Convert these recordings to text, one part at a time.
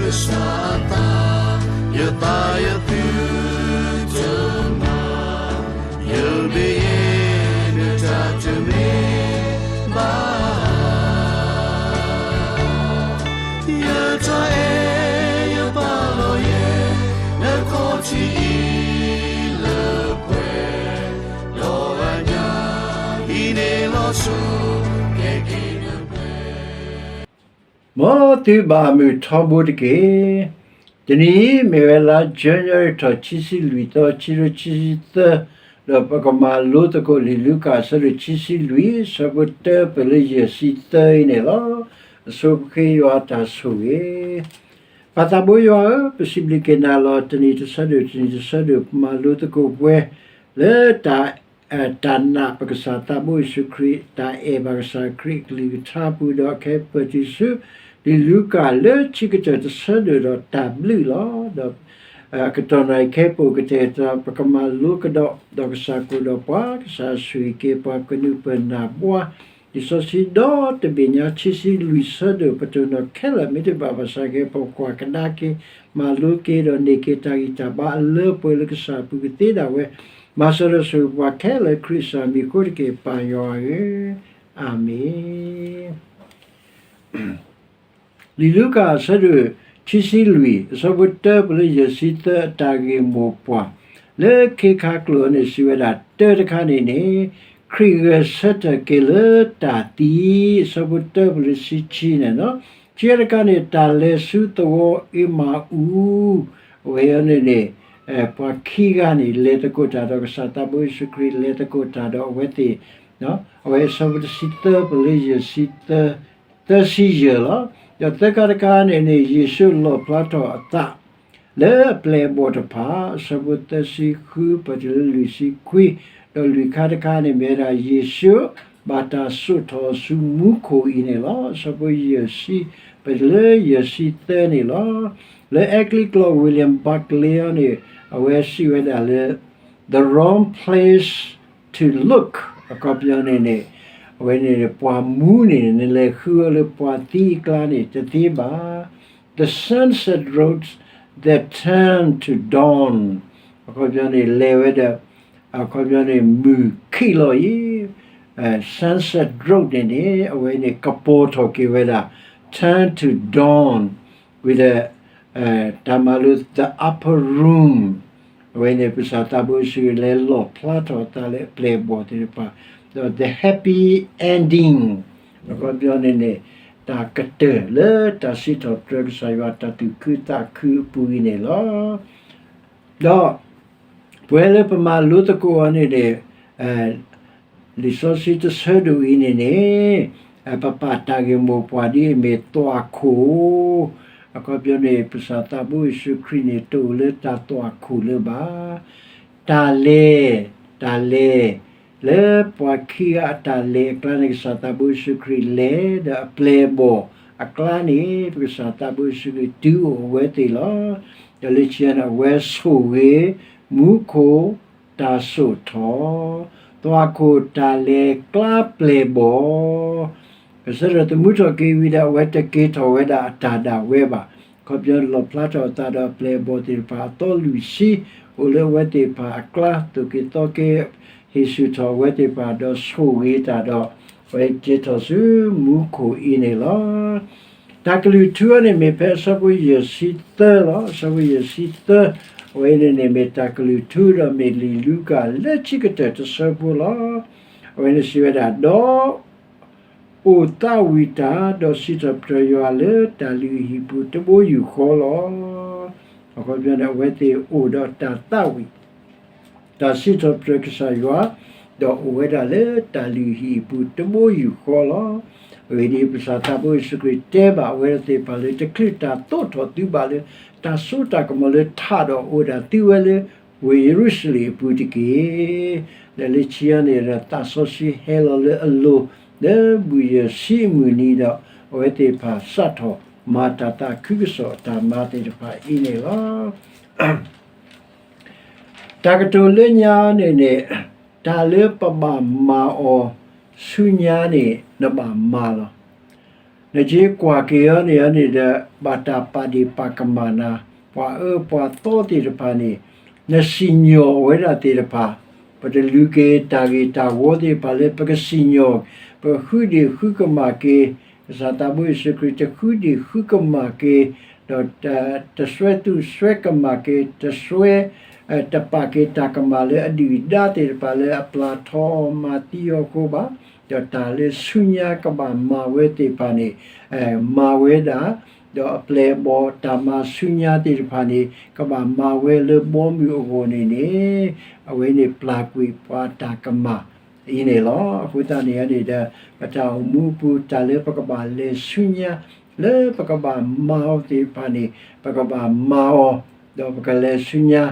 ကစၢ်အသး, ယသးယသုတမၤ, ယမ့ၢ်ယဲ နတၢ်တမ့ၢ်ဘၣ် ယတၢ်အဲၣ်ယပာ်လီၤယဲ နခီၣ်ထံးအံၤလၢပှဲၤ, ဒီးအညၣ်အံၤန့ၣ်လီၤဆီ ကဲက့ၤနပှဲၤ မ်သုဘၣ်မုာ်ထီဘိတက့ၢ်. တနံၤအံၤမ့ၢ်ဝဲလါ January ထီၣ်ခံဆံလွံၢ်သီ ခံကထိခံဆံသၢ, ဒီးပကမၤလိသကိးလံာ်လူၤကၣ်အဆၢဒိၣ်ခံဆံလွံၢ် အဆၢဖိတၢပၢၢ်လၢယဲၢ်ဆံသၢအံၤန့ၣ်လီၤ. အဆိပဃ့ယွၤအတၢ်ဆိၣ်ဂ့ၤ ပၢ်သးဘိယွၤဧၢ, ပစံးဘျုးက့ၤနၤလီၤ. တနံၤတဆၢဒိၣ်တနံၤတဆၢဒိၣ် ပမၤလိသကိးပှဲၤလၢတၢ် တၢ်နာ်ပကစၢ်သးဘိယ့ၣ်ၡူးခရံာ်, တၢ်အဲၣ်ဘၣ်ကစၢ်ခရံာ်အကလုၢ်ကထါပူၤ, ဒီးခဲအံၤပတုၤဆူ လံာ်လူၤကၣ်လၢခံကတၢၢ်တဆၢဒိၣ်ဒီးတၢ်ဘျုးလီၤ. ဒီးအကတီၢ်နၢ်အံၤခဲအံၤပအိၣ်ကတဲာ်ကတီၤ ပကမၤလိကဒီး, ဒီးကစၢ်ကအိၣ်ဒီးပှၤ, ကစၢ်ဆိၣ်ဂ့ၤက့ၤပှၤ, ကနုာ်ပၢၢ်နၢ်ဘှါ လံာ်စီဆှံဒီတဘ့ၣ်ညါ ခံဆံလွံၢ်ဆၢဒိၣ် ပတိၢ်နီၣ်ခဲလၢာ် မ့ၢ်တဘၣ်ဘၣ်ဆၣ်က့ၤ ပကွၢ်ကဒါက့ၤ, မၤလိက့ၤဒီးန့ၢ်က့ၤတၢ်ဂံၢ်တၢ်ဘါအလၢပှဲၤလၢကစၢ်အပူၤ ကသ့ဒၣ်ဝဲ, မၤစၢၤဒီးဆိၣ်ဂ့ၤပှၤခဲလၢာ် ခရံာ်ကစၢ်မံၤအဃိတက့ၢ် ပၢ်ယွၤဧၢ, အၤမ့ၣ်. လံာ်လူၤကၣ်အဆၢဒိၣ်ခံဆံလွံၢ် အဆၢဖိတၢပၢၢ်လၢယဲၢ်ဆံသၢ အတၢ်ဂ့ၢ်မိၢ်ပှၢ် လၢခ့ခါကျိာ်န့ၣ် စံးဝဲဒၣ် တၢတခါန့ၣ်န့ၣ်, ခရံာ်ဂဲၤဆၢထၢၣ်က့ၤလၢတၢ်သံ, အဆၢဖိတၢပၢၢ်လၢဆံခံန့ၣ်လီၤ. ခံတခါန့ၣ် တၢ်လဲၤဆူသဝီအ့မၤအူ, အဝဲန့ၣ်န့ၣ် ပှၤခံဂၤန့ၣ် လဲၤသကိးတၢ်ဒီးကစၢ်သးဘိယ့ၣ်ၡူးခရံာ် လဲၤသကိးတၢ်ဒီးအဝဲသ့ၣ်, အဝဲအဆၢဖိတဆံသၢပၢၢ်လၢယဲၢ်ဆံသၢ သၢဆံယဲၢ်လီၤ. ဒီးသၢခါတခါန့ၣ်န့ၣ် ယ့ၣ်ၡူးလီၣ်ဖျါထီၣ်အသး လၢအပျဲၢ်အဘီၣ်တဖၣ် အဆၢဖိသၢဆံဃု ပတုၤလၢလွံၢ်ဆံခွံ, ဒီးလွံၢ်ခါတခါန့ၣ်မ့ၢ်ဝဲဒၣ် ယ့ၣ်ၡူးဘၣ်တၢ်စိာ်ထီၣ်ဆူမူခိၣ်အံၤန့ၣ်လီၤ. အဆၢဖိယဲၢ်ဆံ ပတုၤလၢယဲၢ်ဆံသၢန့ၣ်လီၤ. လၢအဲကလံးကျိာ် William Barclay အံၤန့ၣ် အဝဲစံးဝဲဒၣ်လၢ the wrong place to look အခီပညီန့ၣ်န့ၣ်, အဝဲန့ၣ် ပှၤမူန့ၣ် နလဲၤဃုအီၤလၢပှၤသံအကျါန့ၣ် တသ့ဘၣ်. The sunset roads that turn to dawn အခီပညီန့ၣ် လဲၤဝဲဒီး အခီပညီန့ၣ် မုၢ်ခံးလီၤအံၤ, sunset road န့ၣ်န့ၣ် အဝဲန့ၣ် ကပီၤထီၣ်က့ၤဝဲဒၣ် turn to dawn with the တၢ်မၤလိ the upper room အဝဲန့ၣ် ပကစၢ်သးဘိယ့ၣ်ၡူးခရံာ်လဲၤလီၣ်ဖျါထီၣ်အသးလၢအပျဲၢ်အဘီၣ်သ့ၣ်တဖၣ်, ဒီး the happy ending အခီပညီန့ၣ်န့ၣ် တၢ်ကတၢၢ်လၢတၢ်စံးထီၣ်ပတြၢၤကစၢ်ယွၤတၢ်သူၣ်ခုသးခုအပူၤအံၤန့ၣ်လီၤ. ဒီးပဝဲလၢပမၤလိသကိးအီၤန့ၣ်န့ၣ် လံာ်စီဆှံတဆၢဒိၣ်အံၤန့ၣ်န့ၣ် ပပာ်တၢ်ဂ့ၢ်မိၢ်ပှၢ်ဒ်အမ့ၢ်သွၣ်ခိၣ်, အခီပညီန့ၣ် ပကစၢ်သးဘိယ့ၣ်ၡူးခရံာ်န့ၣ် တအိၣ်လၢတၢ်သွၣ်ခိၣ်လၢၤဘၣ်. တၢ်လဲၤ, တၢ်လဲၤ, လၢပှၤခံဂၤအတၢ်လဲၤအကျါန့ၣ် ကစၢ်သးဘိယ့ၣ်ၡူးခရံာ်လဲၤ, ဒီးအပျဲၢ်အဘီၣ်အကျါန့ၣ် ပကစၢ်သးဘိယ့ၣ်ၡူးခရံာ်တုၤအိၣ်အဝဲသ့ၣ်လီၤ. ဒီးလၢခံန့ၣ် အဝဲဆိၣ်ဂ့ၤ မူခိၣ် တၢ်စိာ်ထီၣ်, သွၣ်ခိၣ်တၢ်လဲၤကျါပျဲၢ်ဘီၣ်, ကစၢ်ဒီးသမူထီၣ်က့ၤဝံၤဒီး အဝဲတက့ၤထီၣ်ဝဲဒၣ်အတၢ်ဒၣ်ဝဲဘၣ်. အခီပညီလီၣ်ဖျါထီၣ်အသးဒီးအပျဲၢ်အဘီၣ်သ့ၣ်တဖၣ်အသီလွံၢ်ဆံ အိၣ်လၢအဝဲသ့ၣ်တဖၣ်အကျါ သိၣ်က့ၤသီက့ၤ ဟ့ၣ်ဆူၣ်ထီၣ်အဝဲသ့ၣ်တဖၣ် ဒီးဆိၣ်ဂ့ၤတၢ်ဒီး အဝဲက့ၤထီၣ်ဆူမူခိၣ်အံၤန့ၣ်လီၤ. တၢ်ကလုၢ်ထူအံၤန့ၣ် မ့ၢ်ဖဲအဆၢဖိယဲၢ်ဆံသၢလီၤ. အဆၢဖိယဲၢ်ဆံသၢ အဝဲန့ၣ်န့ၣ် မ့ၢ်တၢ်ကလုၢ်ထူဒီးမ့ၢ်လံာ်လူၤကၣ်လၢခံကတၢၢ်တဆၢဖိလီၤ. အဝဲန့ၣ်စံးဝဲဒၣ် ဒီး အိၣ်သးဝံၣ်တၢ် ဒီးစံးထီၣ်ပတြၢၤယွၤလၢတၢ်လုၢ်ဟံၣ်ပူၤတဘိယူၢ်ဃီလီၤ. အခီပညီန့ၣ် အဝဲသ့ၣ်အိၣ်ဒီးတၢ်သးဝံၣ် တၢ်စံးထီၣ်ပတြၢၤကစၢ်ယွၤ, ဒီးအိၣ်ဝဲဒၣ်လၢတၢ်လုၢ်ဟံၣ်အပူၤတဘိယူၢ်ဃီလီၤ. အဂ့ၢ်ဒ်အံၤ, ပကစၢ်သးဘိယ့ၣ်ၡူးခရံာ်တဲဘၣ်အဝဲသ့ၣ်တဖၣ်လၢ တချုးတၢ်သိးထီၣ်သုဘၣ်လၢ တၢ်စိတၢ်ကမီၤလၢထးဒီးအိၣ်ဒၣ်သုဝဲလၢ ဝ့ၢ်ယရူၤၡလ့ၣ်အပူၤတက့ၢ်. လၢလၢခံန့ၣ်ဒီး သးစီဆှံဟဲလီၤလၢအလိၤ လၢဘုၣ်ယဲၢ်ဆံအမုၢ်နံၤဒီး အဝဲသ့ၣ်တဖၣ်စးထီၣ်မၤတၢ်သးခုကစီၣ်အတၢ်မၤသ့ၣ်တဖၣ်အံၤန့ၣ်လီၤ. တၢ်ကတိၤလၢညါန့ၣ်န့ၣ် တၢ်လၢပဘၣ်မၤအီၤဆူညါန့ၣ် နဘၣ်မၤလီၤ. နက့ၤကွၢ်က့ၤအီၤန့ၣ်န့ၣ်ဒီး ဘၣ်တၢ်ပာ်ဒ့ၣ်ပာ်ကမၣ်နၤ, ပှၤအၢပှၤသီသ့ၣ်တဖၣ်န့ၣ် နစံၣ်ညီၣ်ဝဲဒၣ်သ့ၣ်တဖၣ်, ပတလူၤက့ၤတၢ်ဂ့ၢ်တၢ်ဝီသ့ၣ်တဖၣ်လၢပကစံၣ်ညီၣ်, ပဃုဒ့ၣ်ဃုကမၣ်က့ၤ, ကစၢ်သးဘိယ့ၣ်ၡူးခရံာ်တဃုဒ့ၣ်ဃုကမၣ်က့ၤ, ဒီး တစွဲသူၣ်စွဲကမၣ်က့ၤ, တစွဲ တပာ်က့ၤတၢ်ကမၣ်လၢအဒုၣ်အဒါသ့ၣ်တဖၣ်လၢအပျၢ်ထီအီၤမၤသံအီၤအဃိဘၣ်, ဒီးတၢ်လၢဆူညါကဘၣ်မၤဝဲသ့ၣ်တဖၣ်န့ၣ် မၤဝဲဒၣ်, ဒီးအပျဲၢ်အဘီၣ်တၢ်မၤဆူညါသ့ၣ်တဖၣ်န့ၣ် ကဘၣ်မၤဝဲလၢဘီမုၢ်အဂီၢ်န့ၣ်န့ၣ်, အဝဲန့ၣ်ပျၢ်ကွံာ်ပှၤတၢ်ကမၣ်အံၤန့ၣ်လီၤ. အဃိသတးန့ၣ်န့ၣ်ဒီး ပတၢ်အိၣ်မူအပူၤ တၢ်လၢပကဘၣ်လဲၤဆူညါ လၢပကဘၣ်မၤအီၤသ့ၣ်တဖၣ်န့ၣ် ပကဘၣ်မၤအီၤ, ဒီးပကလဲၤဆူညါ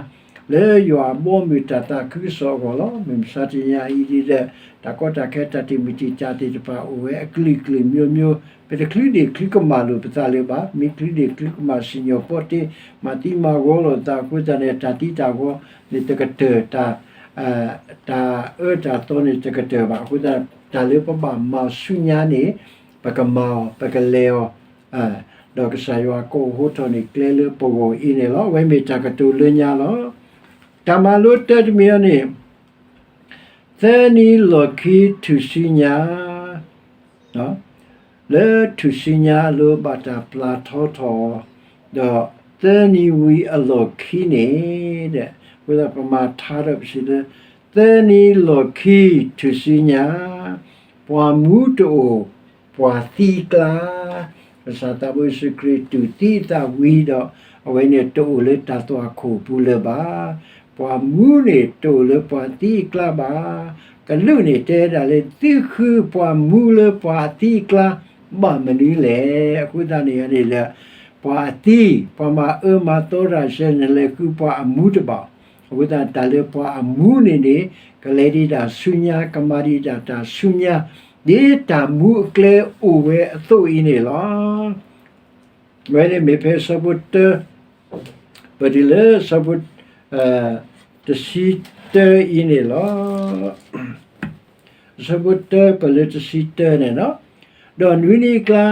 လၢယွၤအဘီအမုၢ်တၢ်သးခုကစီၣ်အဂီၢ်လီၤ. မုၢ်မဆါတနံၤအံၤဒ်ဒီး တၢ်ကီတၢ်ခဲတၢ်တံာ်မုၢ်တံာ်တာ်သ့ၣ်တဖၣ်အိၣ်ဝဲအကလုာ်ကလုာ်မျိုးမျိုး, ပတချုးဒ့ၣ်ချုးကမၣ်လိာ်ပသးလၢၤဘၣ်. မ့ၢ်ချုးဒ့ၣ်ချုးကမၣ်စံၣ်ညီၣ်ပီတ့ မၤသံမၤဂီၤလိာ်သးအဃိသတးန့ၣ် တၢ်သံတၢ်ဂီၤန့ၣ်တကတၢၢ်, တၢ် တၢ်အၢတၢ်သီန့ၣ်တကတၢၢ်ဘၣ်. အဃိသတး တၢ်လၢပဘၣ်မၤဆူညါန့ၣ် ပကမၤအီၤ ပကလဲၤအီၤ, ဒီးကစၢ်ယွၤကအိၣ်ဟိထီၣ်န့ၢ်ကျဲလၢပဂီၢ်အံၤန့ၣ်လီၤ. အဝဲမ့ၢ်တၢ်ကတိၤလၢညါလီၤ. တၢ်မၤလိတၢတမံၤအံၤန့ၣ် သၢနံၤလီၢ်ခံထူၣ်စုညါ လၢထူၣ်စုညါအလိၤဘၣ်တၢ်ပျၢ်ထီထီၣ်, ဒီးသၢနံၤဝံၤအလီၢ်ခံန့ၣ်, အဃိသတးပမၤထါထီၣ်ပစံးလၢ သၢနံၤလီၢ်ခံထူၣ်စုညါ, ပှၤမူတအိၣ်, ပှၤသံအကျါ, ကစၢ်သးဘိယ့ၣ်ၡူးခရံာ်တူၢ်သံအသးဝံၤဒီး အဝဲန့ၣ်တအိၣ်လၢတၢ်သွၣ်ခိၣ်အပူၤလၢၤဘၣ်. ပှၤမူန့ၣ်တအိၣ်လၢပှၤသံအကျါဘၣ်. ကလူးန့ၣ်တဲဒၣ်လၢ သုဃုပှၤမူလၢပှၤအသံအကျါ ဘၣ်မနုၤလဲၣ်. အဃိသတးန့ၣ်န့ၣ်ဒီး ပှၤအသံ, ပှၤမၤအၢမၤသီတၢ်စဲန့ၣ် လဲၤဃုပှၤအမူတဘၣ်. အဃိသတးတၢ်လၢပှၤအမူန့ၣ်န့ၣ် ကလဲၤဒံးတၢ်ဆူညါ ကမၤဒံးတၢ်တၢ်ဆူညါ ဒ်တၢ်မူအကျဲအိၣ်ဝဲအသိးအံၤန့ၣ်လီၤ. ဝဲန့ၣ်မ့ၢ်ဖဲအဆၢဖိတၢ, ပတုၤလၢအဆၢဖိ တဆံတၢအံၤန့ၣ်လီၤ. အဆၢဖိတၢပၢၢ်လၢတဆံတၢန့ၣ်လီၤ. ဒီးနွံနံၤအကျါ,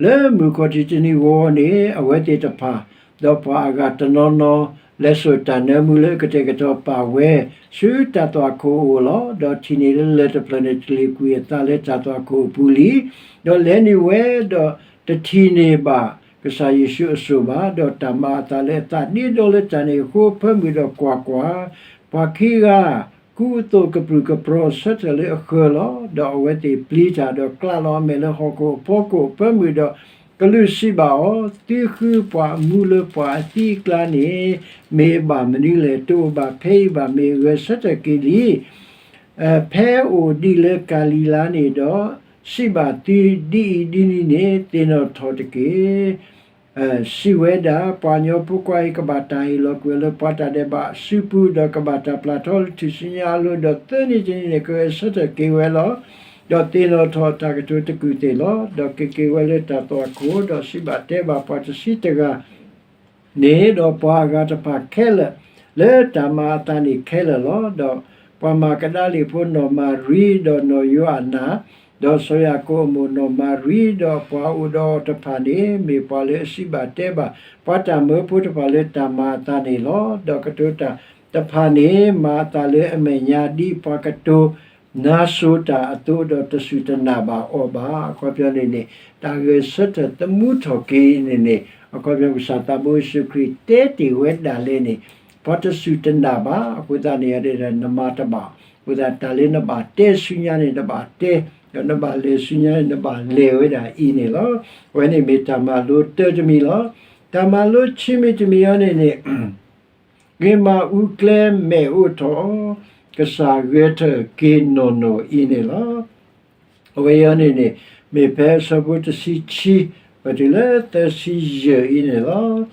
လၢမုၢ်ခီၣ်ထံးတနံၤဂီၤန့ၣ် အဝဲသ့ၣ်တဖၣ်, ဒီးပှၤအဂၤတနီၤနီၤ လဲၤစိာ်တၢ်နၢမူလၢအကတဲာ်ကတီၤပာ်ဝဲ ဆူတၢ်သွၣ်ခိၣ်အအိၣ်လီၤ. ဒီးထံၣ်န့ၢ်လၢလၢၢ်တဖျၢၣ်န့ၣ် တလ့ၣ်ကွံာ်အသးလၢတၢ်သွၣ်ခိၣ်အပူၤလံ. ဒီးလဲၤန့ၢ်ဝဲဒီး တထံၣ်န့ၢ်ဘၣ်ကစၢ်ယ့ၣ်ၡူးအစိၣ်ဘၣ်, ဒီးတၢ်မၤအသးလၢအသးဒ့ဒီလၢတၢ်န့ၣ်အဃိ အဖၢမုၢ်ဒီးကွၢ်ကွၢ်, ပှၤခံဂၤ ကူအသိးကပြုၢ်ကပြီၤအဆၢထၢၣ်လၢအဃၢၤလီၤ. ဒီးအဝဲသ့ၣ်ပျံၤတၢ် ဒီးကျးလီၤအမဲာ်လၢဟီၣ်ခိၣ်အဖီခိၣ်အဖၢမုၢ်ဒီး ကလူးစံးဘၣ်အီၤ, သုဃုပှၤအမူလၢပှၤအသံအကျါန့ၣ် မ့ၢ်အဘၣ်မနုၤလဲၣ်. တအိၣ်ဘၣ်ဖဲအံၤဘၣ်, မ့ၢ်ဂဲၤဆၢထၢၣ်က့ၤလံ. ဖဲအိၣ်ဒံးလၢကၤလံၤလါန့ၣ်ဒီး စံးဘၣ်သု, ဒ်အံၤဒ်နံၤန့ၣ် သ့ၣ်နီၣ်ထီၣ်တက့ၢ်. စံးဝဲဒၣ်, ပှၤကညီဖိခွါအံၤ ကဘၣ်တၢ်ဟ့ၣ်လီၤကွံာ်အီၤလၢပှၤတၢ်ဒဲးဘးအစုပူၤ, ဒီးကဘၣ်တၢ်ပျၢ်ထီလၢထူၣ်စုညါအလိၤ, ဒီးသၢနံၤတနံၤန့ၣ် ကဂဲၤဆၢထၢၣ်က့ၤဝဲလီၤ. ဒီးသ့ၣ်နီၣ်ထီၣ်တၢ်ကတိၤတကူာ်သ့ၣ်လီၤ. ဒီးက့ၤက့ၤဝဲလၢတၢ်သွၣ်ခိၣ်, ဒီးစံးဘၣ်တဲဘၣ်ပှၤတဆံတဂၤ န့ၣ်ဒီးပှၤအဂၤတဖၣ်ခဲလၢာ် လၢတၢ်မၤအသးန့ၣ်ခဲလၢာ်လီၤ. ဒီးပှၤမၤကဒါလံၣ်ဖိနီၢ်မၤရံ, ဒီးနီၢ်ယိၤအၤနၤ, ဒီးစီၤယၤကိာ်အမိၢ်နီၢ်မၤရံ, ဒီးပှၤအိၣ်ဒီးအီၤတဖၣ်န့ၣ် မ့ၢ်ပှၤလၢအစံးဘၣ်တဲဘၣ် ပှၤတၢ်မၢဖိတဖၣ်လၢတၢ်မၤအသးန့ၣ်လီၤ. ဒီးကတိၤတၢ်တဖၣ်န့ၣ် မၤအသးလၢအမဲာ်ညါဒ်ပှၤကတိၤ နါစိၤတၢ်အသိး ဒီးတစူၢ်တနာ်ဘၣ်အီၤဘၣ်. အခီပညီန့ၣ်န့ၣ် တၢ်ဂဲၤဆၢထၢၣ်သမူထီၣ်က့ၤန့ၣ်န့ၣ် အခီပညီကစၢ်သးဘိယ့ၣ်ၡူးခရံာ်တဲတ့ၢ်ဝဲဒၣ်လဲာ်န့ၣ် ပှၤတစူၢ်တနာ်ဘၣ်. အဃိသတးန့ၣ်ဒီး နမၤတဘၣ်. အဃိသတးတၢ်လၢနဘၣ်တဲဆူညါန့ၣ် နဘၣ်တဲ, ဒီးနဘၣ်လဲၤဆူညါန့ၣ် နဘၣ်လဲၤဝဲဒၣ်အံၤန့ၣ်လီၤ. အဝဲန့ၣ်မ့ၢ်တၢ်မၤလိတၢတမံၤလီၤ. တၢ်မၤလိခံမံၤတမံၤအံၤန့ၣ်န့ၣ် ဂ့ၤမၤအူကျဲမဲာ်အိးထီၣ်, ကစၢ်ဂဲၤထၢၣ်က့ၤနီၢ်နီၢ်အံၤန့ၣ်လီၤ. အဝဲအံၤန့ၣ်န့ၣ် မ့ၢ်ဖဲအဆၢဖိတဆံခံ ပတုၤလၢသၢဆံယဲၢ်အံၤန့ၣ်လီၤ.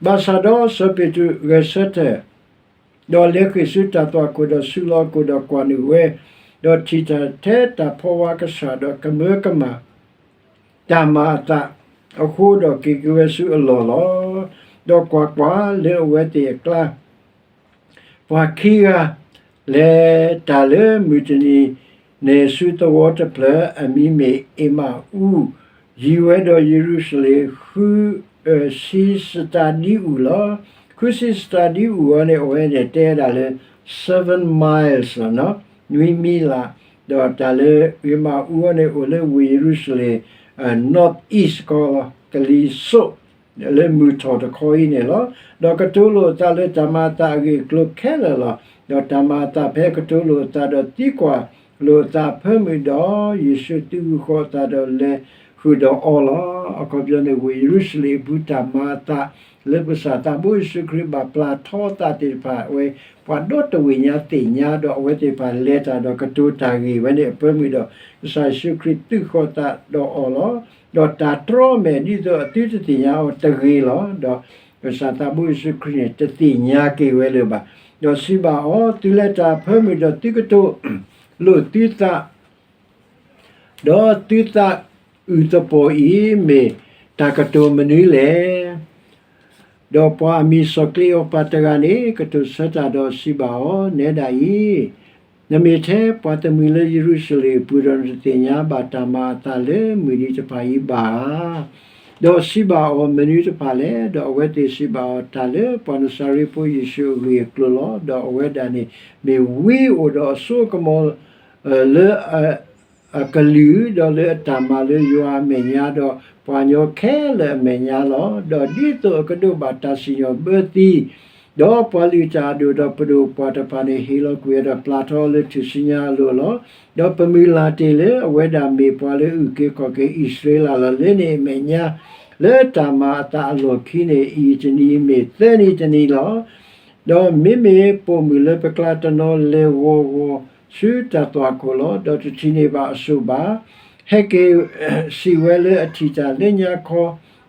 ဘၣ်ဆၣ်ဒီးစီၤပ့းတရူးဂဲၤဆၢထၢၣ်, ဒီးလဲၤဃ့ၢ်ဆူတၢ်သွၣ်ခိၣ်ဒီးစုလီၤအကိာ်ဒီးကွၢ်န့ၢ်ဝဲ, ဒီးထံၣ်တၢ်ထဲတၢ်ဖီဝါကစၢ်ဒီးကမၢကမၣ် တၢ်မၤအသးအဃိဒီး က့ၤက့ၤဝဲဆူအလီၢ်လီၤ. ဒီးကွၢ်ကွၢ်, လၢအဝဲသ့ၣ်အကျါ ပှၤခံဂၤ လဲၤတၢ်လၢမုၢ်တနံၤ န့ၣ်ဆူသဝီတဖျၢၣ် အမံၤမ့ၢ်အ့မးအူ, ယံၤဝဲဒီးယရူၤၡလ့ၣ် ဃုဆံစတၤဒံအူၣ်လီၤ. ဃုဆံစတၤဒံအူၣ်အီၤန့ၣ် အဝဲန့ၣ်တဲဒၣ်လၢ seven miles လီၤ, နွံမံလး, ဒီးတၢ်လၢအ့မးအူအီၤန့ၣ် အိၣ်လၢဝ့ၢ်ယရူၤၡလ့ၣ် north east ကီလီၤ, ကလံၤစိး လၢမုၢ်ထီၣ်တခီအံၤန့ၣ်လီၤ. ဒီးကတိၤလိာ်အသးလၢတၢ်မၤအသးအဂ့ၢ်အကျိၤခဲလၢာ်လီၤ. ဒီးတၢ်မၤအသးဖဲကတိၤလိာ်အသးဒီး သံကွၢ်လိာ်အသးအဖၢမုၢ်ဒီး, ယ့ၣ်ၡူးသံကွၢ်ဃီအသးဒီးလဲၤဃုာ်ဒီးအီၤလီၤ. အခီပညီန့ၣ် ဝ့ၢ်ယရူၤၡလ့ၣ်အပူၤတၢ်မၤအသး လၢပကစၢ်သးဘိယ့ၣ်ၡူးခရံာ်ဘၣ်ပျၢ်ထီအသးသ့ၣ်တဖၣ် အဝဲပှၤဒီတဝ့ၢ်ညါသ့ၣ်ညါ ဒီးအဝဲသ့ၣ်တဖၣ်လဲၤတၢ်ဒီးကတိၤတၢ်ဂ့ၢ်ဝဲန့ၣ်အဖၢမုၢ်ဒီး, ကစၢ်ယ့ၣ်ၡူးခရံာ်သံကွၢ်ဃီအသးဒီးအီၤလီၤ. ဒီးတၢ်တြီအမဲာ်ဒ်သိးအသုတသ့ၣ်ညါအီၤတဂ့ၤလီၤ. ဒီးကစၢ်သးဘိယ့ၣ်ၡူးခရံာ်န့ၣ် တသ့ၣ်ညါက့ၤဝဲလၢၤဘၣ်. ဒီးစံးဘၣ်အီၤ, သုလဲၤတၢ်အဖၢမုၢ်ဒီး သုကတိၤလိာ်သုသး ဒီးသုသးအုၣ်သပှီၤအံၤ မ့ၢ်တၢ်ကတိၤမနုၤလဲၣ်. ဒီးပှၤအမံၤစီၤကျ့အီၤပၤတဂၤန့ၣ် ကတိၤဆၢတၢ်ဒီးစံးဘၣ်အီၤ, နဲဒၣ်အံၤ, နမ့ၢ်ထဲပှၤတမှံၤလၢယရူၤၡလ့ၣ်အပူၤဒီး နတသ့ၣ်ညါဘၣ်တၢ်မၤအသးလၢမုၢ်နံၤတဖၣ်အံၤဘၣ်ဧါ. ဒီးစံးဘၣ်အီၤ, မနုၤတဖၣ်လဲၣ်. ဒီးအဝဲသ့ၣ်စံးဘၣ်အီၤ, တၢ်လၢပှၤနစၤရ့းဖိယ့ၣ်ၡူးအဂ့ၢ်အကျိၤလီၤ. ဒီးအဝဲဒၣ်န့ၣ် မ့ၢ်ဝံအိၣ်ဒီးအစိအကမီၤ လၢအကလုၢ်, ဒီးလၢအတၢ်မၤလၢယွၤအမဲာ်ညါ, ဒီးပှၤကညီခဲလၢာ်အမဲာ်ညါလီၤ. ဒီးဒ်သိးအကဒိးဘၣ်တၢ်စံၣ်ညီၣ်ဘၢသံ, ဒီးပှၤလုၢ်တၢ်အဒိၣ်ဒီးပဒိၣ်ပှၢ်တဖၣ်န့ၣ် ဟ့ၣ်လီၤကွံာ်ဝဲဒီးပျၢ်ထီအီၤလၢထူၣ်စုညါအလိၤလီၤ. ဒီးပမုၢ်လၢ်တ့ၢ်လၢအဝဲဒၣ်မ့ၢ်ပှၤလၢအုၣ်က့ၤခီၣ်က့ၤအံၣ်စရ့လးလီၤ. လၢန့ၣ်အမဲာ်ညါ လၢတၢ်မၤအသးအလီၢ်ခံန့ၣ် အံၤတနံၤမ့ၢ်သၢနံၤတနံၤလီၤ. ဒီးမ့မ့ၢ်ပိာ်မုၣ်လၢပကျါတနီၤလဲၤဂီၤဂီၤဆူတၢ်သွၣ်ခိၣ်လီၤ. ဒီးတထံၣ်န့ၢ်ဘၣ်အစိၣ်ဘၣ်. ဟဲက့ၤစံးဝဲလၢအထံၣ်တၢ်လၢညါခီ,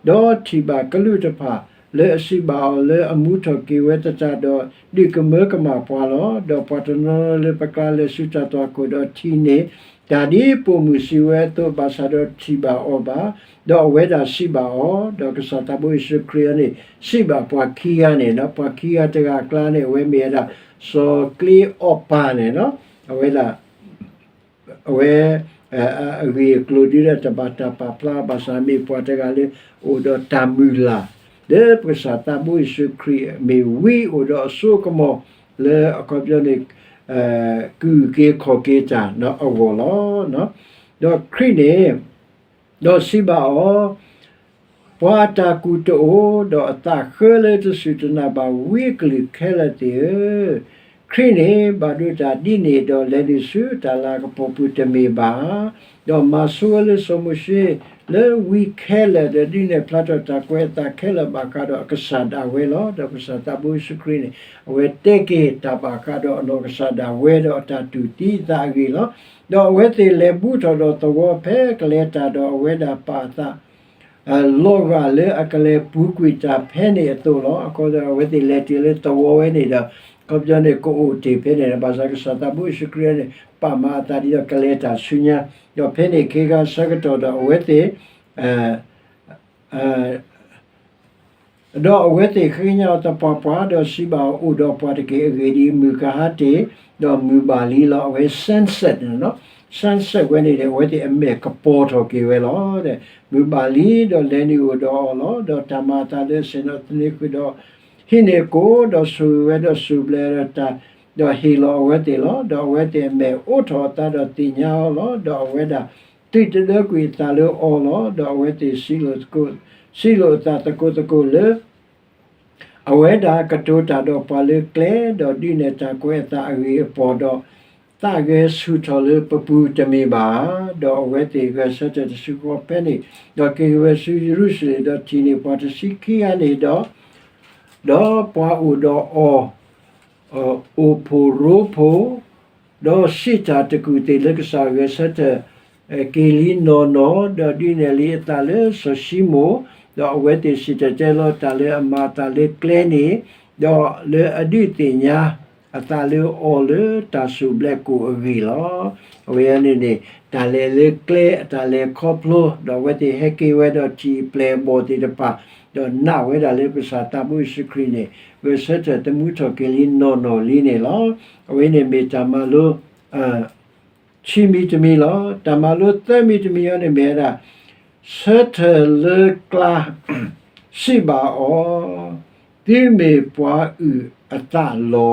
ဒီးထံၣ်ဘၣ်ကလူးတဖၣ် လၢအစံးဘၣ်အီၤလၢအမူထီၣ်က့ၤဝဲသတးဒီး ဒုးကမၢကမၣ်ပှၤလီၤ. ဒီးပှၤတနီၤနီၤလၢပကျါလဲၤဆူတၢ်သွၣ်ခိၣ်ဒီးထံၣ်န့ၢ် တၢ်ဒ်ပိာ်မုၣ်စံးဝဲအသိးဘၣ်ဆၣ်ဒီးထံၣ်ဘၣ်အီၤဘၣ်. ဒီးအဝဲဒၣ်စံးဘၣ်အီၤ, ဒီးကစၢ်သးဘိယ့ၣ်ၡူးခရံာ်အံၤန့ၣ် စံးဘၣ်ပှၤခံဂၤန့ၣ်, ပှၤခံဂၤတဂၤအကျါန့ၣ် အဝဲမ့ၢ်ဝဲဒၣ် စီၤကျ့အီပၤန့ၣ်, အဝဲဒၣ် အဝဲ အဂ့ၢ်အကျိၤဒ်လဲၣ်တဘၣ်တၢ်ပာ်ဖျါဘၣ်ဆၣ် မ့ၢ်ပှၤတဂၤလၢအိၣ်ဒီးတၢ်မုၢ်လၢ် လၢပကစၢ်သးဘိယ့ၣ်ၡူးခရံာ်မ့ၢ်ဝံအိၣ်ဒီးအစိအကမီၤ လၢအခီပညီန့ၣ် ကအုၣ်က့ၤခီၣ်က့ၤတၢ်အဂီၢ်လီၤ. ဒီးခရံာ်န့ၣ် ဒီးစံးဘၣ်အီၤ, ပှၤအတၢ်ကူၣ်တအိၣ်, ဒီးအသးဃၢလၢတစူၢ်တနာ်ဘၣ်ဝံအကလုၢ်ခဲလၢာ်သ့ၣ်ဧၢ, ခရံာ်န့ၣ်ဘၣ်ဒိးတၢ်ဒ်န့ၣ်ဒီး လဲၤနုာ်ဆူတၢ်လၤကပီၤပူၤတမ့ၢ်ဘၣ်ဧါ. ဒီးမၤဆိဝဲလၢစီၤမိၤၡ့ လၢဝံခဲလၢာ်ဒီးဒုးနဲၣ်ဖျါထီၣ်တၢ်ကွဲးအသးခဲလၢာ်ဘၣ်ဃးဒီးအကစၢ်ဒၣ်ဝဲလီၤ. ဒီးကစၢ်သးဘိယ့ၣ်ၡူးခရံာ်န့ၣ် အဝဲတဲက့ၤတၢ်ဘၣ်ဃးဒီးအနီၢ်ကစၢ်ဒၣ်ဝဲဒီးအတၢ်တူၢ်သံအသးအဂ့ၢ်လီၤ. ဒီးအဝဲသ့ၣ်လဲၤဘူးထီၣ်ဒီးသဝီဖဲကလဲၤတၢ်ဒီးအဝဲဒၣ်ပာ်အသး လီၤဂာ်လၢအကလဲၤပူၤကွံာ်တၢ်ဖဲန့ၣ်အသိးလီၤ. အခီပညီအဝဲသ့ၣ်လဲၤတုၤလၢသဝီဝဲန့ၣ်ဒီး အခီပညီန့ၣ် ကအိၣ်တ့ၢ်ဖဲန့ၣ် ဘၣ်ဆၣ်ကစၢ်သးဘိယ့ၣ်ၡူးခရံာ်န့ၣ် ပာ်မၤအသးဒ်သိးကလဲၤတၢ်ဆူညါ, ဒီးဖဲန့ၣ်ခ့ခါဆၢကတီၢ်ဒီးအဝဲသ့ၣ် ဒီးအဝဲသ့ၣ်ဃ့ကညးအီၤသပှၢ်ပှၢ် ဒီးစံးဘၣ်အီၤ အိၣ်ဒီးပှၤတက့ၢ်. အဂ့ၢ်ဒ်အံၤ, မုၢ်ကဟါတ့ၢ်, ဒီးမုၢ်ဘၣ်လံလီၤ. အဝဲ sunset န့ၣ်လီၤ. Sunset ဝဲန့ၣ်ဒီး အဝဲသ့ၣ်အမဲာ်ကပီၤထီၣ်က့ၤဝဲလီၤ. မုၢ်ဘၣ်လံဒီးလဲၤနုာ်အိၣ်ဒီးအီၤလီၤ. ဒီးတၢ်မၤအသးလၢအဆ့ၣ်နီၤသန့ၤဃုာ်ဒီး ဟံးန့ၢ်ကိၣ်, ဒီးဆိၣ်ဂ့ၤဝဲဒီးစူၣ်ဘျဲးဒီးတၢ်, ဒီးဟ့ၣ်လီၤအဝဲသ့ၣ်လီၤ. ဒီးအဝဲသ့ၣ်အမဲာ်အိးထီၣ်အသးဒီးသ့ၣ်ညါအီၤလီၤ. ဒီးအဝဲဒၣ် သုးတဒၢကွံာ်အသးလၢအီၤလီၤ. ဒီးအဝဲသ့ၣ်စံးလိာ်သကိး, စံးလိာ်အသးသကိးသကိးလၢ အဝဲဒၣ်ကတိၤတၢ်ဒီးပှၤလၢကျဲ, ဒီးဒုးနဲၣ်တၢ်ကွဲးအသးအဂ့ၢ်အပီၢ်ဒီး, သးဂဲၤဆူၣ်ထီၣ်လၢပပူၤတမ့ၢ်ဘၣ်ဧါ. ဒီးအဝဲသ့ၣ်ဂဲၤဆၢထၢၣ်တစုဃီဖဲန့ၣ်, ဒီးက့ၤဝဲဆူယရူၤၡလ့ၣ်, ဒီးထံၣ်န့ၢ်ပှၤတဆံခံဂၤန့ၣ်ဒီး, ဒီးပှၤအိၣ်ဒီးအီၤ အိၣ်ဖှိၣ်ရိဖှိၣ်, ဒီးစံးတၢ်တကူၣ်သ့ၣ်လၢကစၢ်ဂဲၤဆၢထၢၣ် က့ၤလံနီၢ်နီၢ်, ဒီးဒုးနဲၣ်လံအသးလၢစီၤၡံမိၣ်, ဒီးအဝဲသ့ၣ်စံၣ်တဲၤတဲလီၤတၢ်လၢအမၤအသးလၢကျဲန့ၣ်, ဒီးလၢအဒုးသ့ၣ်ညါအသးလၢအီၤလၢတၢ်စူၣ်ဘျဲးကိၣ်အဂ့ၢ်လီၤ. အဝဲန့ၣ်န့ၣ် တၢ်လဲၤလၢကျဲအတၢ်လဲၤခီဖျိ, ဒီးအဝဲသ့ၣ်ဟဲက့ၤဝဲဒီးထံၣ်ပျဲၢ်အဘီၣ်သ့ၣ်တဖၣ်, ဒီးနာ်ဝဲဒၣ်လၢကစၢ်သးဘိယ့ၣ်ၡူးခရံာ်န့ၣ် ဂဲၤဆၢထၢၣ်သမူထီၣ်က့ၤလံနီၢ်နီၢ်လံန့ၣ်လီၤ. အဝဲန့ၣ်မ့ၢ်တၢ်မၤလိ ခံမံၤတမံၤလီၤ. တၢ်မၤလိသၢမံၤတမံၤအံၤန့ၣ်မ့ၢ်ဝဲဒၣ် ဆၢထၢၣ်လၢကျါ စံးဘၣ်အီၤ, သုမ့ၢ်ပှၤအုၣ်အသးလီ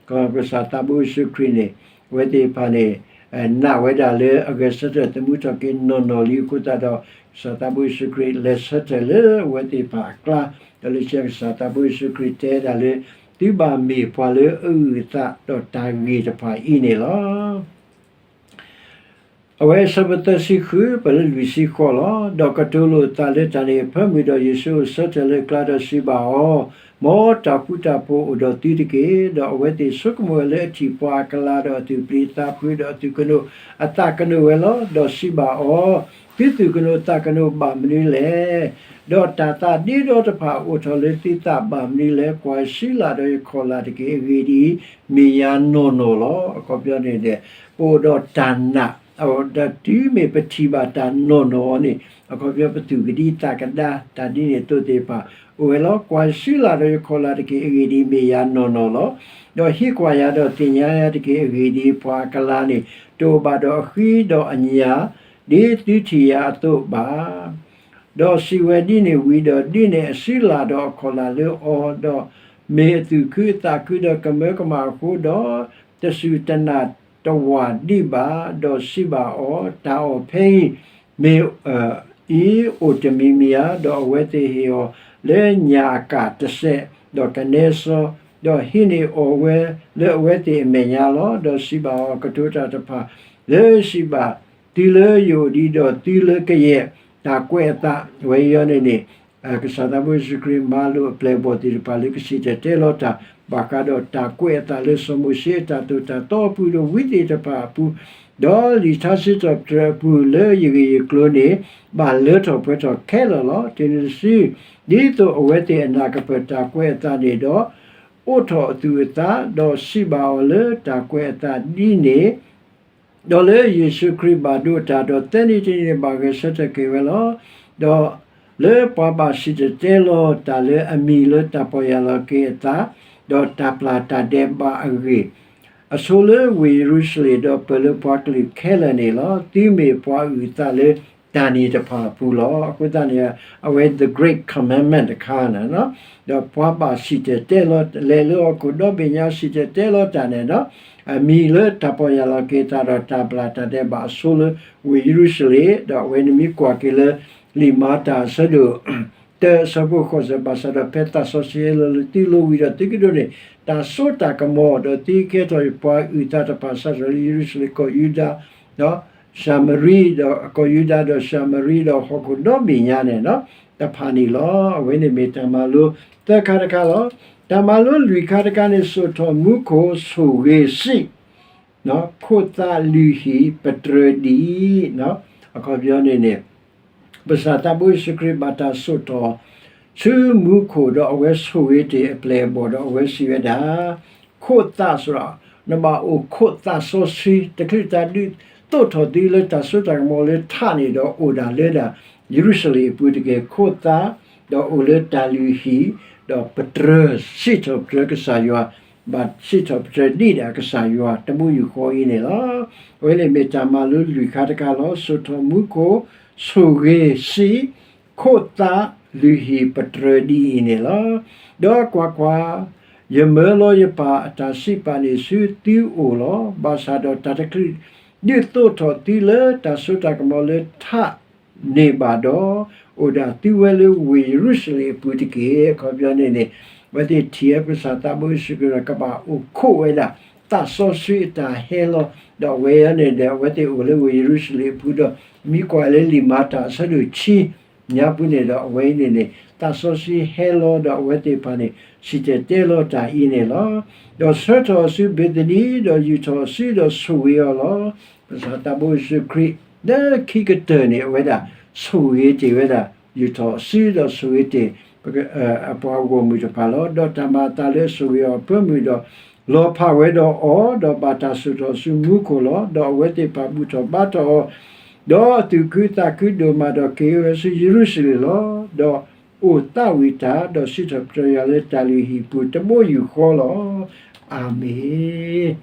ၤ. ကစၢ်သးဘိယ့ၣ်ၡူးခရံာ်န့ၣ် အဝဲသ့ၣ်တဖၣ်န့ၣ် နာ်ဝဲဒၣ်လၢအဂဲၤဆၢထၢၣ်သမူထီၣ်က့ၤနီၢ်နီၢ်လံအဃိသတးဒီး ကစၢ်သးဘိယ့ၣ်ၡူးခရံာ်လဲၤဆၢထၢၣ်လၢအဝဲသ့ၣ်တဖၣ်အကျါ, ဒီးလၢခံကစၢ်သးဘိယ့ၣ်ၡူးခရံာ်တဲဒၣ်လၢ သုဘၣ်မ့ၢ်ပှၤလၢအအုၣ်အသးဒီးတၢ်ဂ့ၢ်တဖၣ်အံၤန့ၣ်လီၤ. အဝဲဆၢဖိသၢဆံဃု ပှဲၤလၢလွံၢ်ဆံဃိးလီၤ. ဒီးကတိၤလိာ်အသးလၢတၢ်န့ၣ်အဖၢမုၢ်ဒီး ယ့ၣ်ၡူးအိၣ်ဆၢထၢၣ်လၢကျါဒီးစံးဘၣ်အီၤ, မ်တၢ်ဃူတၢ်ဖိးအိၣ်ဒီးသုတက့ၢ်. ဒီးအဝဲသ့ၣ်ဆိကမိၣ်ဝဲလၢအထံၣ်ပှၤအကလၤဒီးအသူၣ်ပျံၤအသးဖုးဒီးအသူၣ်ကနိးအသးကနိးဝဲလီၤ. ဒီးစံးဘၣ်အီၤ, သုသူၣ်ကနိးသးကနိးဘၣ်မနုၤလဲၣ်. ဒီးတၢ်သးဒ့ဒီတဖၣ်အိၣ်ထီၣ်လၢသုသးဘၣ်မနုၤလဲၣ်. ကွၢ်ဆှံလၢ်ဒီးယခီၣ်လၢ်တက့ၢ်. အဂ့ၢ်ဒ်အံၤ, မ့ၢ်ယၤနီၢ်နီၢ်လီၤ. အခီပညီန့ၣ်ဒီး ပအိၣ်ဒီးတၢ်နာ် ဒီးတုၤမ့ၢ်ပထံၣ်ဘၣ်တၢ်နီၢ်နီၢ်အီၤန့ၣ် အခီပညီပသူၣ်ကဒံသးကဒါ တၢ်ဒ်န့ၣ်အသိးသ့ၣ်တဖၣ် အိၣ်ဝဲလီၤ. ကွၢ်ဆှံလၢ်ဒီးယခီၣ်လၢ်တက့ၢ်. အဂ့ၢ်ဒ်အံၤ, မ့ၢ်ယၤနီၢ်နီၢ်လီၤ. ဒီးဟ့ၣ်ကွၢ်ယၤဒီးသ့ၣ်ညါယၤတက့ၢ်. အဂ့ၢ်ဒ်အံၤ, ပှၤအကလၤန့ၣ် တအိၣ်ဘၣ်ဒီးအဃံဒီးအညၣ် ဒ်သုထံၣ်ယၤအသိးဘၣ်. ဒီးစံးဝဲဒ်န့ၣ်ဝံၤဒီး ဒုးနဲၣ်အစုလၢ်ဒီးအခီၣ်လၢ်လၢအီၤ, ဒီးမ့ၢ်အသူၣ်ခုအသးခုဒီးကမၢကမၣ်အဃိဒီး တစူၢ်တနာ်တဝာ်ဒံးဘၣ်, ဒီးစံးဘၣ်အီၤ, တၢ်အီၣ်ဖဲအံၤ မ့ၢ်အံၤအိၣ်တမံၤမံၤဧါ. ဒီးအဝဲသ့ၣ်ဟ့ၣ်အီၤလၢညၣ်အကၣ်တစဲး, ဒီးကနဲစီ, ဒီးဟံးန့ၢ်အီၣ်ဝဲလၢအဝဲသ့ၣ်အမဲာ်ညါလီၤ. ဒီးစံးဘၣ်အီၤ, ကတိၤတၢ်တဖၣ်လၢစံးဘၣ်သုလၢယအိၣ်ဒံးဒီးသုလၢကယဲၢ် တၢ်ကွဲးအသးဝဲအံၤန့ၣ်န့ၣ် ကစၢ်သးဘိယ့ၣ်ၡူးခရံာ်မၤလိာ်အပျဲၢ်အဘီၣ်သ့ၣ်တဖၣ်လၢကစံၣ်တဲၤတဲလီၤတၢ် ဘၣ်ဃးဒီးတၢ်ကွဲးအသးလၢစီၤမိၤၡ့အတၢ်သိၣ်တၢ်သီအပူၤ ဒီးဝံသ့ၣ်တဖၣ်အပူၤ, ဒီးလံာ်ထါစံးထီၣ်ပတြၢၤအပူၤလၢယဂ့ၢ်ယကျိၤန့ၣ် ဘၣ်လၢထီၣ်ပှဲၤထီၣ်ခဲလၢာ်လီၤ. တုၤနုၤတစု, ဒ်သိးအဝဲသ့ၣ်အနာ်ကပၢၢ်တၢ်ကွဲးအသးန့ၣ်ဒီး အိးထီၣ်အသူၣ်အသး, ဒီးစံးဘၣ်အီၤလၢတၢ်ကွဲးအသးဒ်န့ၣ် ဒီးလၢယ့ၣ်ၡူးခရံာ်ဘၣ်ဒိးတၢ်ဒီး သၢနံၤတနံၤန့ၣ်ဘၣ်ဂဲၤဆၢထၢၣ်က့ၤဝဲလီၤ. ဒီးလၢပှၤဘၣ်စံၣ်တဲၤတဲလီၤတၢ်လၢအမံၤလၢတၢ်ပီၢ်ယၢ်လီၤက့ၤအသး, ဒီးတၢ်ပျၢ်တၢ်ဒဲးဘးအဂ့ၢ်, အဆိလၢဝ့ၢ်ယရူၤၡလ့ၣ် ဒီးပၢၢ်လၢပှၤကလုာ်ခဲလၢာ်န့ၣ်လီၤ. သုမ့ၢ်ပှၤအုၣ်အသးလၢတၢ်န့ၣ်တဖၣ်အပူၤလီၤ. အဃိသတးန့ၣ် အဝဲ the great commandment တခါန့ၣ် ဒီးပှၤဘၣ်စံၣ်တဲၤတဲလီၤ လဲၤလၢဟီၣ်ခိၣ်ဒီဘ့ၣ်ညါ စံၣ်တဲၤတဲလီၤတၢ်န့ၣ်ဒီး အမံၤလၢတၢ်ပီၢ်ယၢ်လီၤက့ၤအသးဒီးတၢ်ပျၢ်တၢ်ဒဲးဘးအဆိလၢဝ့ၢ်ယရူၤၡလ့ၣ်, ဒီးအဝဲန့ၣ်မ့ၢ်ကွၢ်က့ၤလၢ လံာ်မၤတၢ်အဆၢဒိၣ် တၢအဆၢဖိဃိးဆၢ ဘၣ်ဆၣ်ဒီးဖဲသးစီဆှံဟဲလီၤလၢသုလိၤဝံၤဒီး သုကဒိးန့ၢ်တၢ်စိတၢ်ကမီၤ, ဒီးသုကဲထီၣ်ပှၤအုၣ်အသးတဖၣ် စးထီၣ်လၢယရူၤၡလ့ၣ် ကီၢ်ယူဒၤ ဒီးၡၤမရံ, ဒီးကီၢ်ယူဒၤဒီးၡၤမရံ ဒီးဟီၣ်ခိၣ်ဒီဘ့ၣ်ညါန့ၣ် တဖၣ်န့ၣ်လီၤ. အဝဲန့ၣ်မ့ၢ်တၢ်မၤလိသၢခါတခါလီၤ. တၢ်မၤလိလွံၢ်ခါတခါန့ၣ် စိာ်ထီၣ်မူခိၣ်ဆိၣ်ဂ့ၤစံး ခိၣ်သးလုၢ်ဟံၣ်ပတြၢၤဒံး, အခီပညီန့ၣ်န့ၣ် ပကစၢ်သးဘိယ့ၣ်ၡူးခရံာ်ဘၣ်တၢ်စိာ်ထီၣ်ဆူမူခိၣ်ဒီးအဝဲဆိၣ်ဂ့ၤတ့ၢ်အပျဲၢ်အဘီၣ်ဒီးအဝဲစံးဝဲဒၣ်, ခိၣ်သးစ့ၢ်ကီး နဘၣ်အိၣ်ခိးသးစီဆှံ တချုးတၢ်ဒုးသိးထီၣ်သုလၢတၢ်စိတၢ်ကမီၤလၢထးန့ၣ်ဒီးအိၣ်ဒၣ်လၢဒၣ် ယရူၤၡလ့ၣ်အပူၤတက့ၢ်. ခိၣ်သး ဒီးအိၣ်လၢတၢ်လုၢ်ဟံၣ် ဒီးပတြၢၤ စံးထီၣ်ပတြၢၤကစၢ်ယွၤ, ဘၣ်စံးထီၣ်ပတြၢၤဒံးဒၣ်ကစၢ်ယွၤ တဘိယူၢ်ဃီအံၤန့ၣ်လီၤ. အဝဲန့ၣ်မ့ၢ်တၢ်မၤလိလွံၢ်ခါတခါလီၤ. စိာ်ထီၣ်မူခိၣ်, ဆိၣ်ဂ့ၤစံး, ခိၣ်သးလုၢ်ဟံၣ်ပတြၢၤဒ်အံၤန့ၣ်လီၤ. ဒီးကွၢ်ကွၢ်, ယမၢလီၤယပၢ်အတၢ်စံးပာ်န့ၣ်ဆူသုအိၣ်လီၤ. ဘၣ်ဆၣ်ဒီးတၢ်တချုးဒုးသိးထီၣ်သုလၢတၢ်စိတၢ်ကမီၤလၢထး န့ၣ်ဘၣ်ဒီး အိၣ်ဒၣ်သုဝဲလၢဝ့ၢ်ယရူၤၡလ့ၣ်အပူၤတက့ၢ်. အခီပညီန့ၣ်န့ၣ် အဝဲသ့ၣ်ထံၣ်ဝဲပကစၢ်သးဘိယ့ၣ်ၡူးခရံာ်ဒီးကဘၣ်အိၣ်ခိးဝဲဒၣ် သးစီဆှံအတၢ်ဟဲလီၤ, ဒီးအဝဲန့ၣ်ဒီး အဝဲသ့ၣ်အိၣ်လၢဝ့ၢ်ယရူၤၡလ့ၣ်အပူၤဒီး မ့ၢ်ကွၢ်လၢလံာ်မၤတၢ်အဆၢဒိၣ်ခံညါပူၤန့ၣ်ဒီး အဝဲအံၤန့ၣ်န့ၣ် သးစီဆှံဟဲလီၤဒီးအဝဲသ့ၣ်တဖၣ်န့ၣ် စံၣ်တဲၤတဲလီၤတၢ်အံၤန့ၣ်လီၤ. ဒီးဆၢထီၣ်အီၤဆူဘ့းသနံ ဒီးယူာ်ထီၣ်အစုဒီးဆိၣ်ဂ့ၤအီၤလီၤ. ပကစၢ်သးဘိယ့ၣ်ၡူးခရံာ် လၢခံကတၢၢ်န့ၣ် အဝဲဒၣ်ဆိၣ်ဂ့ၤတ့ၢ်ဝဲဒၣ် ယူာ်ထီၣ်အစုဒီးဆိၣ်ဂ့ၤတ့ၢ် အပှၤဂီၢ်မုၢ်တဖၣ်လီၤ. ဒီးတၢ်မၤအသးလၢအဆိၣ်ဂ့ၤအီၤအဖၢမုၢ်ဒီး လီၤဖးဝဲဒီးအီၤ, ဒီးဘၣ်တၢ်စိာ်ထီၣ်ဆူမူခိၣ်လီၤ. ဒီးအဝဲသ့ၣ်တဖၣ်ဘူၣ်ထီၣ်ဘါထီၣ်အီၤ, ဒီးအသူၣ်ခုသးခုဒိၣ်မးဒီးက့ၤဝဲဆူယရူၤၡလ့ၣ်လီၤ. ဒီးအိၣ်သးဝံၣ်တၢ်, ဒီးစံးထီၣ်ပတြၢၤယွၤလၢတၢ်လုၢ်ဟံၣ်ပူၤတဘိယူၢ်ဃီလီၤ. အၤမ့ၣ်.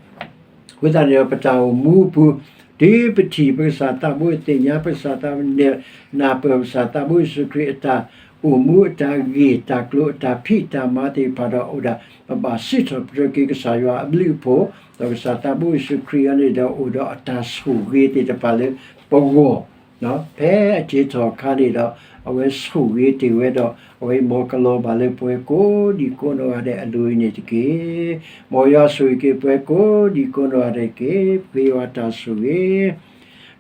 အဃိသတးန့ၣ်ဒီး ပတၢ်အိၣ်မူအပူၤ တုၤပထံၣ်ပကစၢ်သးဘိ သ့ၣ်ညါပကစၢ်သးဘိ နၢ်ပၢၢ်ပကစၢ်သးဘိယ့ၣ်ၡူးခရံာ်အတၢ်အိၣ်မူ အတၢ်ဂ့ၢ်တၢ်ကျိၤ အတၢ်ဖံးတၢ်မၤသ့ၣ်တဖၣ်ဒီး အိၣ်ဒၣ် ပဘၣ်စံးထီၣ်ပတြၢၤက့ၤကစၢ်ယွၤအဘျုးအဖှိၣ်, ဒီးကစၢ်သးဘိယ့ၣ်ၡူးခရံာ်အံၤန့ၣ်ဒီး အိၣ်ဒီးအတၢ်ဆိၣ်ဂ့ၤသ့ၣ်တဖၣ်လၢပဂီၢ် ဖဲအက့ၤထီၣ်အခါန့ၣ်ဒီး အဝဲဆိၣ်ဂ့ၤတ့ၢ်ဝဲဒီး အဝဲမ်ကလီၤဘၣ်လၢပှၤကိးဒံကိးနီၢ်ဂၤဒဲးအလိၤအံၤန့ၣ်တက့ၢ်. မ်ယွၤဆိၣ်ဂ့ၤက့ၤပှၤကိးဒံကိးနီၢ်ဂၤဒဲးတက့ၢ်. ပဃ့ယွၤတၢ်ဆိၣ်ဂ့ၤ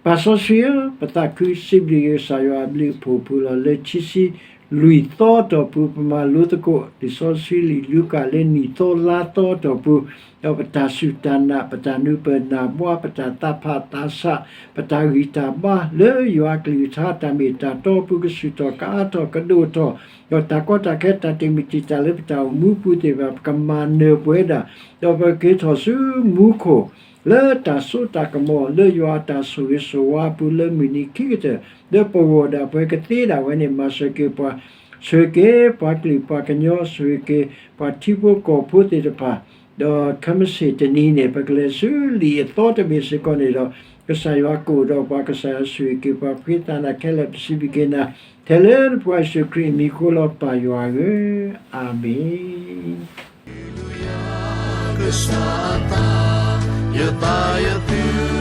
ပၢ်စီဆှံဧၢ, ပသးခုစံးဘျုးက့ၤကစၢ်ယွၤအဘျုးအဖှိၣ်အပူၤလီၤ. လၢခံဆံလွံၢ်သီအတီၢ်ပူၤ ပမၤလိသကိး လံာ်စီဆှံလံာ်လူၤကၣ်လၢနံၣ်သီလါသီအတီၢ်ပူၤ, ဒီးပတၢ်စူၢ်တၢ်နာ် ပတၢ်နၢ်ပၢၢ်နၢ်ဘှါ ပတၢ်သးဖးသးဆး ပတၢ်ဂံၢ်တၢ်ဘါလၢယွၤအကလုၢ်ကထါ တၢ်မ့ၢ်တၢ်တီအပူၤ ကဆူၣ်ထီၣ်ကအါထီၣ်ကဒိၣ်ထီၣ်, ဒီးတၢ်ကီတၢ်ခဲ တၢ်တမံၤတံာ်တာ်လၢပတၢ်အိၣ်မူပူၤသ့ၣ်တဖၣ် ပကမၤနၢၤပှဲၤဒၣ်, ဒီးပကက့ၤထီၣ်ဆူမူခိၣ် လၢတၢ်စိတၢ်ကမီၤ လၢယွၤအတၢ်ဆိၣ်ဂ့ၤဆိၣ်ဝါအပူၤ လၢမုၢ်နံၤခံကတၢၢ် လၢပဂီၢ်ဒၣ်ပှၤကသ့ဒၣ်ဝဲန့ၣ် မၤစၢၤက့ၤပှၤ, ဆိၣ်ဂ့ၤက့ၤပှၤကလုာ်ပှၤကညီ ဆိၣ်ဂ့ၤက့ၤပှၤထံဖိကီၢ်ဖိသ့ၣ်တဖၣ်, ဒီးခဲမုၢ်ဆ့ၣ်တနံၤန့ၣ် ပကလဲၤဆူလံာ်အသီတဘ့ၣ်စ့ၢ်ကီးန့ၣ်ဒီး ကစၢ်ယွၤကအိၣ်ဒီးပှၤ ကစၢ်ယွၤဆိၣ်ဂ့ၤက့ၤပှၤ ပဃ့သးနၤခဲလၢာ် ပစံးဘျုးက့ၤနၤ ထဲလၢနဖိယ့ၣ်ၡူးခရံာ်အမံၤဃိလီၤ ပၢ်ယွၤဧၢ, အၤမ့ၣ်. ကစၢ်အသး ယသးယသု